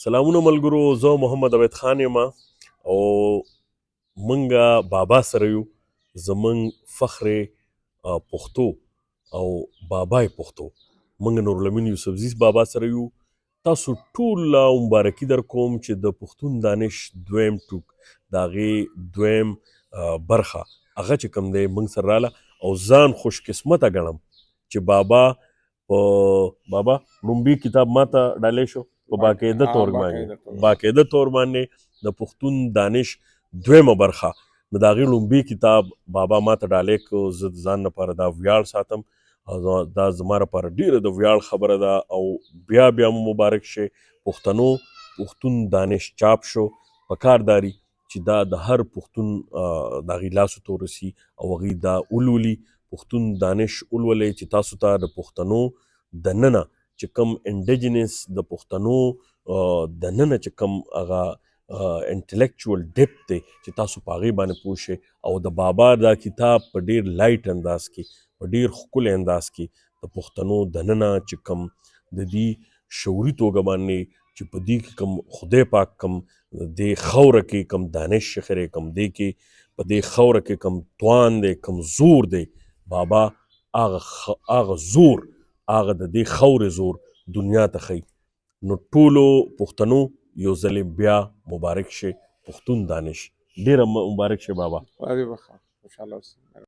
سلامونه ملګرو، زه محمد عبید خان یم او مونږه بابا سره یو، زمونږ فخر پښتو او بابای پښتو، مونږ نورالامین یوسفزي بابا سره یو. تاسو ټول له مبارکي در کوم چې د پښتون دانش دویم ټوک، د هغې دویم برخه هغه چې کوم دی مونږ سره راله، او ځان خوش قسمته ګڼم چې بابا په بابا لومبي کتاب ماته ډالۍ شو په باقاعده تور باندې، باقاعده تور باندې د پښتون دانش دویمه برخه. نو د هغې لومبي کتاب بابا ماته ډالۍ کړ. زه د ځان لپاره دا ویاړ ساتم او دا زما لپاره ډېره د ویاړ خبره ده. او بیا بیا مو مبارک شي پښتنو، پښتون دانش چاپ شو. په کار داري چې دا د هر پښتون د هغې لاسو ته ورسي او هغوی دا ولولي. پښتون دانش ولولئ چې تاسو ته د پښتنو دننه چې کوم انډیجنس، د پښتنو دننه چې کوم هغه انټلیکچوال ډیپت دی چې تاسو په هغې باندې پوه شئ. او د بابا دا کتاب په ډیر لایټ انداز کې، په ډیر ښکلی انداز کې د پښتنو دننه چې کوم د دې شعوري توګه باندې چې په دې کې کوم خدای پاک کوم د خاوره کې کوم دانش شخرې، کوم دې کې په دې خاوره کې کوم توان دی، کوم زور دی، بابا هغه زور، هغه د دې خاورې زور دنیا ته ښیي. نو ټولو پښتنو یو ځلې بیا مبارک شي پښتون دانش، ډیره مبارک شي بابا. خدای دې وبخښه، خوشحاله اوسئ.